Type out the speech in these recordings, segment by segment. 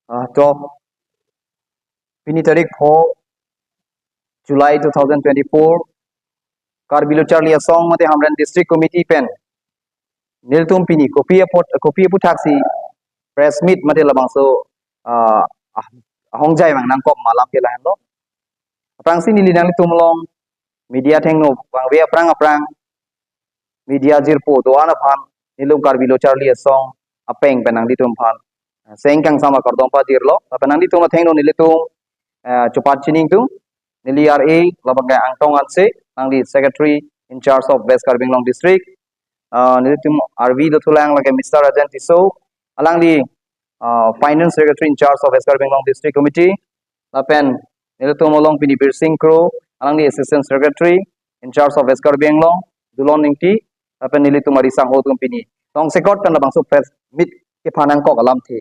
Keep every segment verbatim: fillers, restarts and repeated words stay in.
Ah, to, pini tarik pho July two thousand twenty-four, Karbi Lo Charli Asong mate Hamren District Committee pen nelitum pini kopi apot, kopi aputhak si press meet mate labangso, ah, ah, ahongjai vang nangkok ma alam ke lahenlo. Aphrangsi neli nanglitum along media thengno vangve aphrang aphrang media jirpo do-an aphan nelitum Karbi Lo Charli Asong apeng pen nanglitum aphan seng kangsam akardom pajirlo. Lapen nanglitum athengno nelitum, eh, chupat chining tung, neli R A labang ke Angtong Hanse, nangli Secretary in charge of West Karbi Anglong District. Ah, nelitum arvi dothulang lake Mister Rajan Tisso, alangli, ah, Finance Secretary in charge of West Karbi Anglong District Committee. Lapen nelitum along pini Birsing Kro, alangli Assistant Secretary in charge of West Karbi Anglong, Dulon Ingti, lapen nelitum ari sangho atum pini tongsekot pen labangso press meet kepha nangkok alamthe.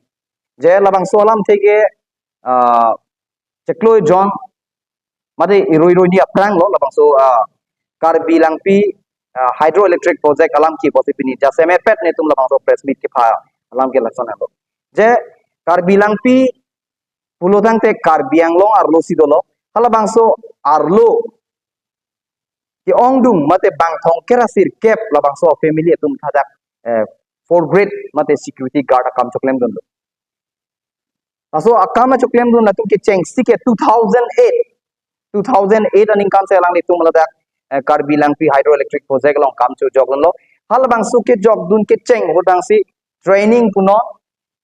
Je labangso alamthe ke, ah, chiklo jon mate irui irui ni aphrang lo labangso, ah, Karbi Langpi, ah, hydroelectric project alam kipo si pini jasemet pet netum labangso press meet kepha alam ke lason lo. Je Karbi Langpi pulo tangte Karbi Anglong arlo si dolo. Halabangso arlo ke-ongdung mate bang thomkep ra sirkep labangso family atum thadak, eh, four grade mate security guard akam choklemdunlo. Laso akam choklemdun atum kechengsi ke two thousand eight. Two thousand eight aningkan si alanglitum ladak, eh, Karbi Langpi hydroelectric project along kam chojokdunlo. Halabangso kejokdun kecheng ahut tangsi training punon,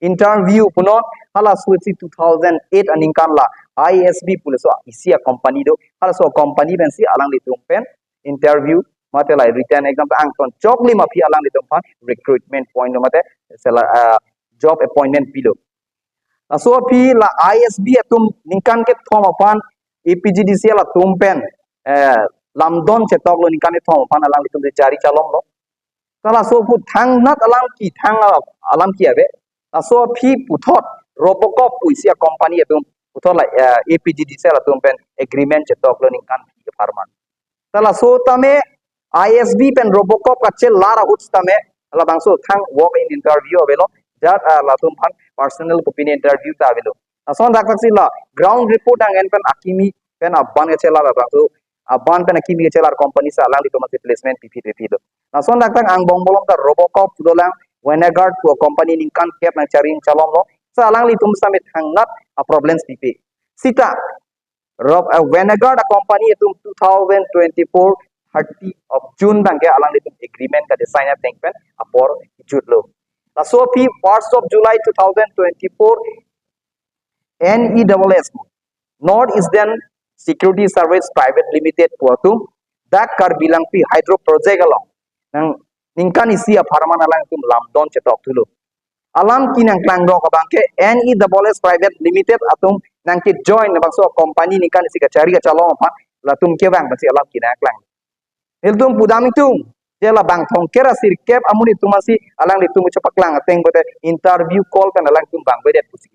interview punon, halaso si two thousand eight aningkan la I S B pu laso isi a-company do, halaso company pensi alanglitum pen interview mate la written exam angton choklim aphi alanglitum aphan recruitment point do mate sela-, ah, job appointment pilo. Laso aphi la I S B atum ningkan kethom aphan A P G D C L atum pen, eh, lamdon chetoklo, ningkan kethom aphan alanglitum si chari chalomlo. Ta laso aphuthak thangnat alam kethang, ah, alam ke ave. Laso aphi puthot Robocop pu isi a-company atum puthot la, eh, A P G D C L atum pen agreement chetoklo ningkan aphi apharman. Ta laso tame I S B pen Robocop kachelar ahut tame labangso thang walk in interview avelo. Jat, ah, latum aphan personal kopine interview ta avelo. Lason dakdak si la ground report ang en pen akimi pen aban kachelar labangso, aban pen akimi kachelar company si alanglitum aphan si placement pipi pipi do. Lason dakdak angbong bolong ta Robocop dolang, Vanguard pu company ningkan kep nangchari chalomlo. Si alanglitum tame thangnat a-problems pipi. Sita Rob, uh, Vanguard a-company atum two thousand twenty-four thirty of June abang ke alanglitum agreement kachesign ateng pen apor jutlo. Laso aphi first of July two thousand twenty-four N E S S, North Eastern Security Service Private Limited pu atum dak Karbi Langpi Hydro Project along nang ningkan isi apharman alangtum lamdon chetok thulo. Alam kenangklang rok abang ke N E S S Private Limited atum nangkejoin labangso company ningkan isi kachari kachalom aphan latum kevang pensi alam kenangklang. Nelitum pudam itum, je labang thomkep ra sirkep amonit atum si alanglitum chepaklang ateng pote interview call pen alangtum vangvedet pusi.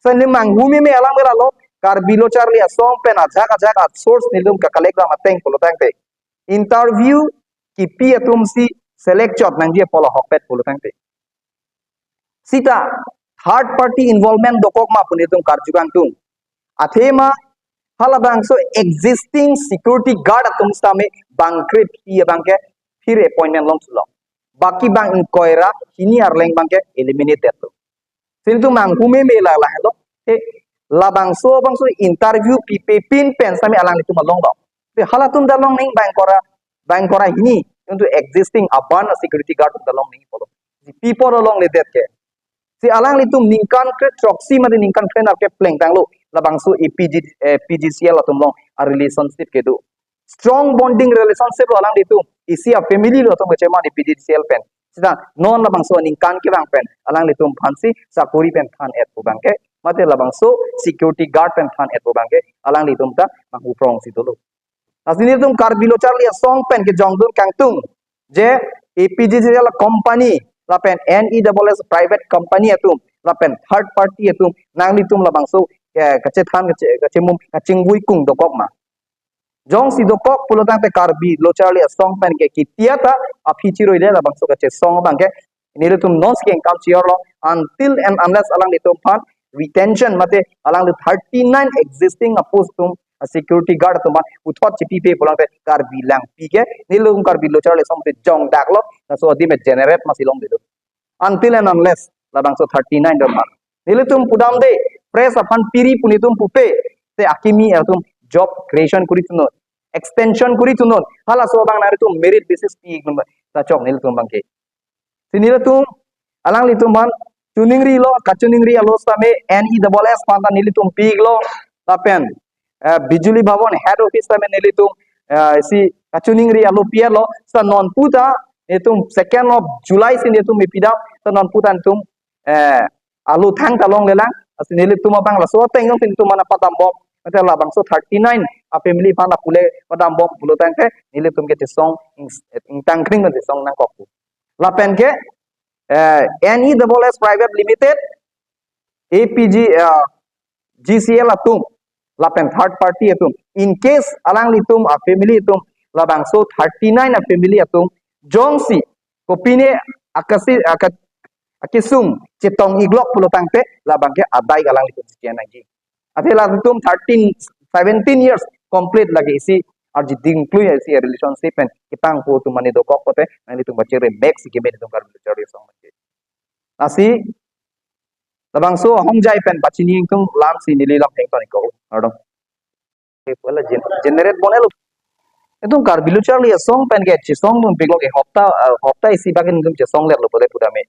Sa neli manghu meme alam ke lalo, Karbi Lo Charli Asong pen ajak ajak a-source nelitum kakalek dam ateng pulo tangte interview kipi atum si select chot nangji apot ahokpet pulo tangte. Sita third party involvement dokok ma pu nelitum karju kangtung. Athema halabangso existing security guard atum tame bang krephi abang ke phir appointment long thulo. Baki bang ingkoi ra hini arleng abang ke eliminate detlo. Si nelitum manghu meme la lahelo. Te labangso bangso interview pipepin pen tame alanglitum alonglo. Te halatum ta long nangji bang ingkoi ra, bang ingkoi ra hini, nelitum existing aban security guard ta long nangji pulo. Si pi apot longledet ke. Si alanglitum ningkan kre throksi mate ningkan kre nerkep plengtanglo labangso A P G, eh, P G C L atum along a-relationship kedo. Strong bonding relationship lo alanglitum. Isi a-family lo atum kecheman A P G C L pen. Sita non labangso ningkan kevang pen alanglitum aphan si sakori pen than-et pu abang ke, mate labangso security guard pen than-et pu abang ke alanglitum ta manghu prongsi dolo. Lasi nelitum Karbi Lo Charli Asong pen kejongdun kangtung, je A P G C L company lapen N E S S private company atum lapen third party atum nanglitum labangso, eh, kachethan kache, kachemum kachingvui kung dokok ma. Jongsi dokok pulo tangte Karbi Lo Charli Asong pen ke kitia ta aphi chiroide labangso kachesong abang ke nelitum non si kengkam chiorlo until and unless alanglitum aphan retention mate alangli thirty-nine existing a post atum, a security guard atum aphan puthot chipipe pulang te Karbi Langpi ke nelitum Karbi Lo Charli Asong te jongdaklo, laso adim generate masi longledet. Until and unless labangso thirty-nine doma. Nelitum pudamde press aphan piri pu nelitum pupe te akimi atum job creation kuri thunon, extension kuri thunon. Halaso abang nangtum merit basis pi num ta chok nelitum abangke. Si nelitum alanglitum aphan chuningrilo, kachuningri alo sitame N E double S aphan ta nelitum piklo, lapen eh, Bijuli Bhavan head office sitame nelitum eh, si kachuningri alo pialo, sita non puta nelitum second of July si nelitum ipidam, sita non puta nelitum eh, alo thangta longlelang, lasi nelitum abang laso ateng jongsi nelitum mana padambom, mate labangso thirty-nine a family aphan apule padambom pulo tangte nelitum ke chesong ing-, ingtangkring nang chesong nangkok pu. Lapen ke eh, N E double S Private Limited, A P G, eh, G C L atum, lapen third party atum, in case alanglitum a family atum, labangso thirty-nine a family atum jongsi kopine akasi, aka-, akesung chetong iglok pulo tangte labangke adai alanglitum si nangji. Athe latum thirteen, seventeen years complete lake isi arji dingklui isi relationship pen kipangpo atum mane dokok pote nanglitum bachere max si keme nelitum Karbi Lo Charli Asong mane. Lasi labangso ahongjai pen pachini ingtung lam si neli lam heng toni kok. Ardom. Wala gen-, generate bon elo. Itum Karbi Lo Charli Asong pen ke chesong dun piklo ke hopta, eh, hopta isi bak itum chesongletlo pote pudamde.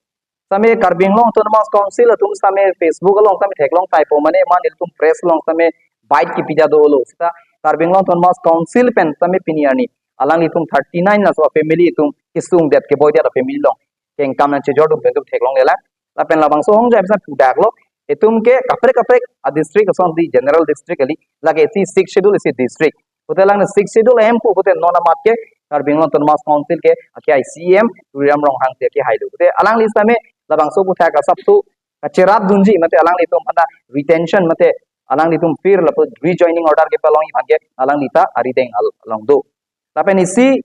Sitame Karbi Anglong Autonomous Council atum sitame Facebook along sitame theklong taipo mane man ilitum press along sitame bite kipida dolo. Sita Karbi Anglong Autonomous Council pen sitame pini arni alanglitum thirty-nine laso family itum kesungdet keboidet family along kengkam nangchejor dun pen itum theklonglelang. Lapen labangso ahongjai pen pudaklo. Itum ke kaprek kaprek a district asonsi general district kali. Lake isi sixth schedule isi district. Putelang sixth schedule ahempu pute non amat ke Karbi Anglong Autonomous Council ke aki C E M Tuliram Ronghang si aki hailo. Pute alangli sitame labangso puthak asapso kacherap dunji mate alanglitum aphan ta retention mate alanglitum pir lapu rejoining order kepalongji aphan ke alangli ta arideng al-, along do. Lapen isi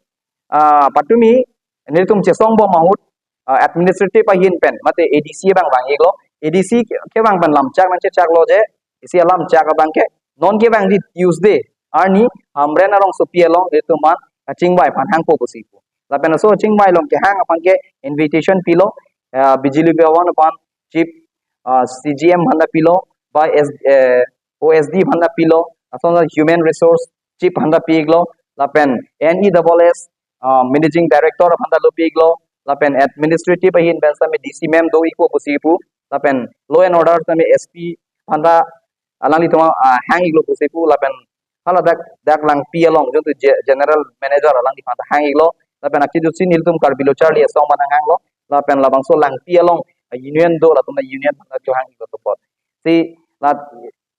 ah, patumi nelitum chesongbom ahut ah, administrative ahin pen mate A D C abang vang-iklo. A D C ke-, kevang pen lamchak nangchechaklo je isi alamchak abangke non kevangji Tuesday arni Hamren arongsopi along nelitum aphan kachingvai aphan hangpo pusi pu. Lapen laso chingvai along kehang abangke invitation pilo, ah, Bijuli Bhavan aphan chief, ah, C G M aphan ta pilo, ba S-, eh, O S D aphan ta pilo, lason Human Resource chief aphan ta pi-iklo, lapen N E double S ah, managing director aphan ta lo pi-iklo, lapen administrative ahin pen sitame D C ma'am do-ikpo pusi pu, lapen law and order sitame S P aphan ta alanglitum ah, hang-iklo pusi pu, lapen hala dak, dak Langpi along jontu ge-, general manager alangli aphan ta hang-iklo, lapen akejutsi nelitum Karbi Lo Charli Asong aphan hanglo, lapen labangso Langpi along ah, union do, latum ta union aphan ta chohang-iklo topot. Si la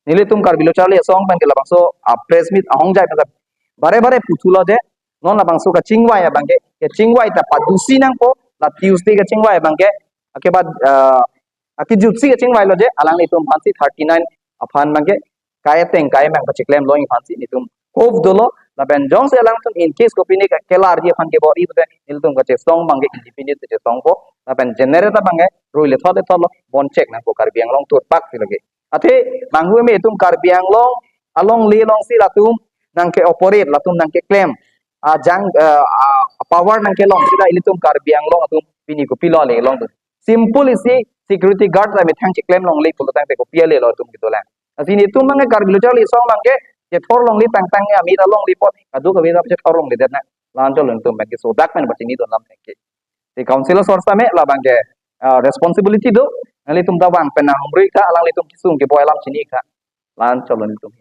nelitum Karbi Lo Charli Asong pen ke labangso ah, press meet ahongjai pen bare bare puthulo je non labangso kachingvai abangke, kachingvai ta padusi nangpo, la Tuesday kachingvai abangke, akeba ah, akejutsi kachingvailo je alanglitum aphansi thirty-nine aphan abangke kai ateng kai mang pacheklemlongji aphansi nelitum hope dolo. Lapen jongsi alangtum in case kopine ke kelarji aphan kebor-i pute nelitum kachesong abangke independent chesongpo, lapen generate abangke rui lethot lethotlo, bon chek nangpo Karbi Anglong turpak si lake. Athe manghu me itum Karbi Anglong alongle alongsi latum nangke-operate, latum nangkeklem ajang ah, ah, power nangkelong sita ilitum Karbi Anglong atum pini kopilo le longdun. Simple isi security guard la methang cheklemlongle pulo tangte kopi ale lo atum kedolang. Lasi nelitum abangke Karbi Lo Charli Asong abangke chethorlongle tangtang ya amira longle apot kadokave ta chethorlongledet nang. La-anchot lo nelitum abangke sodak pen pachinidun lam thank you. Si council asor sitame labangke ah, responsibility do, nanglitum ta vang pen nanghumri tha, alanglitum kesung keboi alam chini tha. La-anchot lo nelitum.